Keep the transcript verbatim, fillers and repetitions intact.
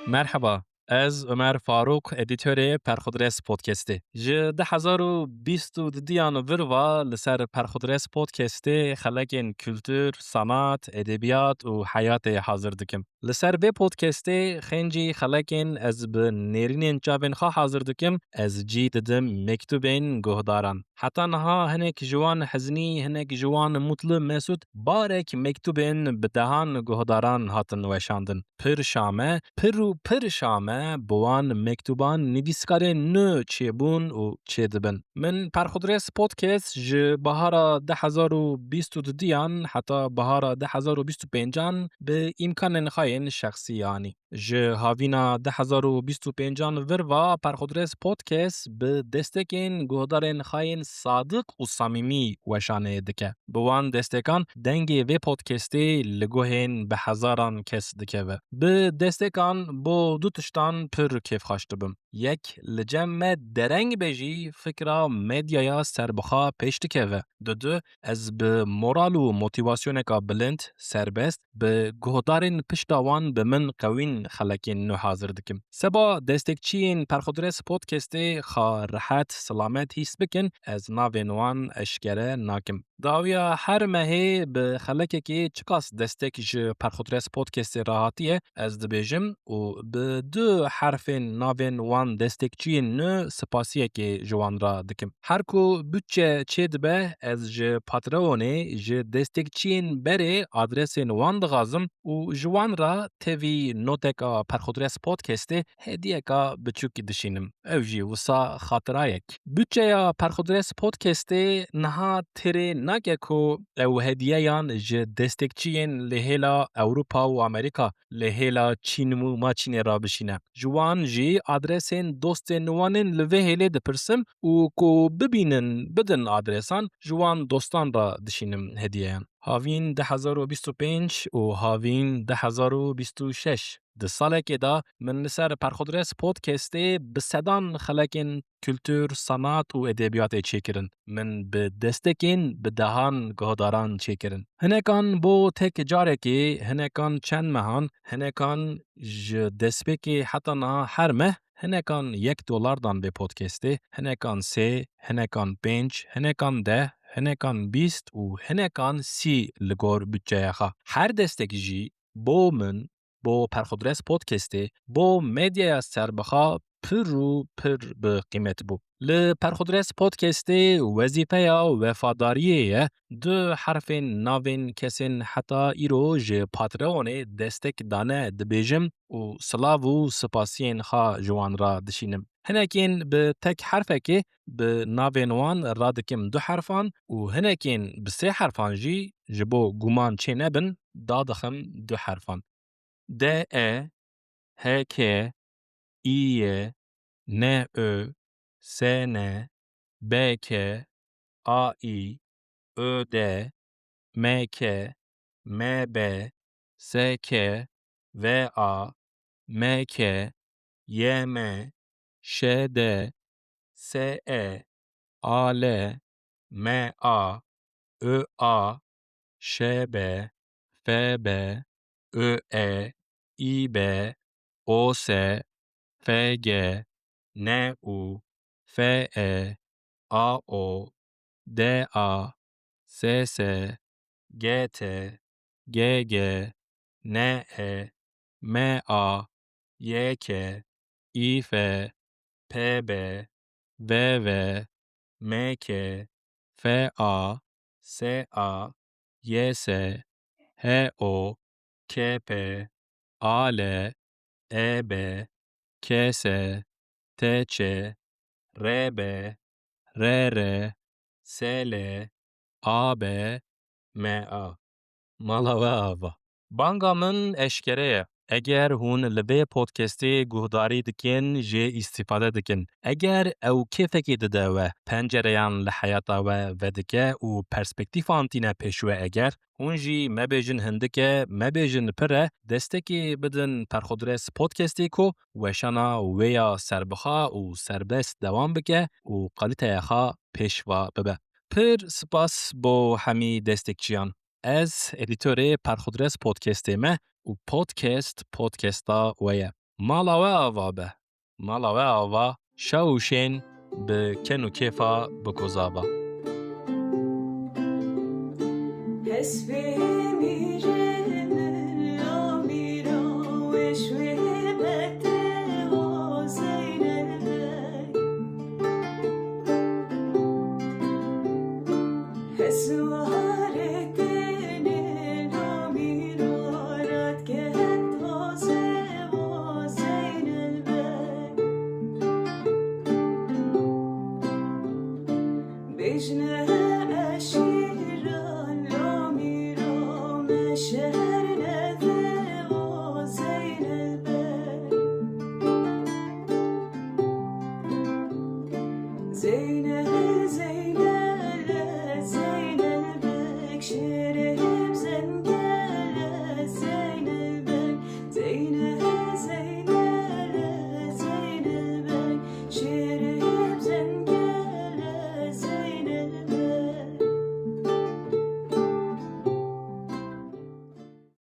Merheba, ez Ömer Faruk, edîtorê Perxudres Podcastê. Ji du hezar û bîst û duyan vir va li ser Perxudres Podcastê xelekên kultur, sanat, edebiyat û heyatê hazir dikim. Li ser vê podcastê xêncî xelekên ez bi nêrînên çavên xwe hazir dikim, ez cî didim mektubên guhdaran. Heta niha hinek ji wan hezinî, hinek ji wan mutlu mesûd, barek mektubên bi dehan guhdaran hatin weşandin. Pir şa me, pir û pir şa me bi wan mektuban nivîskarên nû çêbûn û çêdibin. Min Perxudres Podcast ji bahara du hezar û bîst û duyan heta bahara du hezar û bîst û pêncan bi îmkanên xwe yên şexsî anî. Ji havîna du hezar û bîst û pêncan vir va Perxudres Podcast bi destekên guhdarên xwe yên sadiq û samîmî weşanê dike. Bi wan destekan dengê vê podcastê li guhên bi hezaran kes dikeve. Bi destekan bo du tiştan pir kêfxweş dibim. Yek, li cem me dereng be jî fikra medyaya serbixwe pêş dikeve. Dudu, ez bi moral û motivasyoneka bilind, serbest, bi guhdarên pişta wan bi min qewîn xelekên nû hazir dikim. Seba destekçiyên Perxudres Podcastê xwe rehet, silamet hîs bikin, ez navên wan eşkere nakim. Dawiya her mehê bi xelekekê çiqas destek ji Perxudres Podcastê re hatiye, ez dibêjim û bi du herfên navên wan destekçiyên nû spasiyekê ji wan re dikim. Her ku budçe çêdibe, ez ji Patreonê ji destekçiyên berê adresên wan dixwazim û ji wan re tevî noteka Perxudres Podcastê hediyeka biçûk dişînim. Ew jî wisa xatirayek. Budçeya Perxudres Podcastê niha têrê nake ku ew hediyeyan ji destekçiyên li hêla Ewropa û Amerîka, li hêla Çîn û Maçînê re bişîne. Ji wan jî adresên dostên wan ên li vê hêlê dipirsim û ku bibînin, bidin adresan, ji wan dostan re dişînim hediyeyan. Havîn du hezar û bîst û pênc û havîn du hezar û bîst û şeş. Di salekê de min li ser Perxudres Podcastê bi sedan xelekên kultur, sanat û edebiyatê çêkirin. Min bi destekên bi dehan guhdaran çêkirin. Hinekan bo tek carekê, hinekan çend mehan, hinekan ji destpêkê heta niha her meh, hinekan yek dolar dan vê podcastê, hinekan sê, hinekan pênc, hinekan deh, hinekan bîst û hinekan sî li gor budçeya xwe. Her destek jî bo min, bo Perxudres Podcastê, bo medyaya serbixwe pir û pir bi qîmet bû. Li Perxudres Podcastê wezîfeya wefadariyê ye. Du herfên navên kesên heta îro ji Patreonê destek dane dibêjim û silav û spasiyên xwe ji wan re dişînim. Hinekên bi tek herfekê bi navên wan radikim du herfan û hinekên bi sê herfan jî ji bo guman çê nebin dadixim du herfan. D E, H K, İ Y, N Ö, S N, B K, A İ, Ö D, M K, M B, S K, V A, M K, Y M, Ş D, S E, A L, M A, Ö A, Ş B, F B, Ö E, İ B, O S, F G, N U, F E, A O, D A, S S, G T, G G, N E, M A, Y K, İ F, P B, V V, M K, F A, S A, Y S, H O, K P, A L, E B, K S, T Ç, R B, R R, S L, A B, M A. Mala we ava. Banga min eşkere ye. Eger hûn li vê podcastê guhdarî dikin, jê îstîfade dikin. Eger ew kêfekê dide we, pencereyan li heyata we vedike û perspektîfan tîne pêş we eger, hûn jî mebêjin hindike, mebêjin pir e, destekê bidin Perxudres Podcastê ku weşana wê ya serbixwe û serbest dewam bike û kalîteya xwe pêşva bibe. Pir spas bo hemî destekçiyan. Ez edîtorê Perxudres Podcastê me û podcast, podcasta we ye. Mala we ava be. Mala we ava, şa û şên bi ken û kêfa bikoza ba. Hespê mîrê min amîra weş wê bete o Zeynel Beg. Heswarê tenê namîra radke taze o Zeynel Beg. Bêjne eşî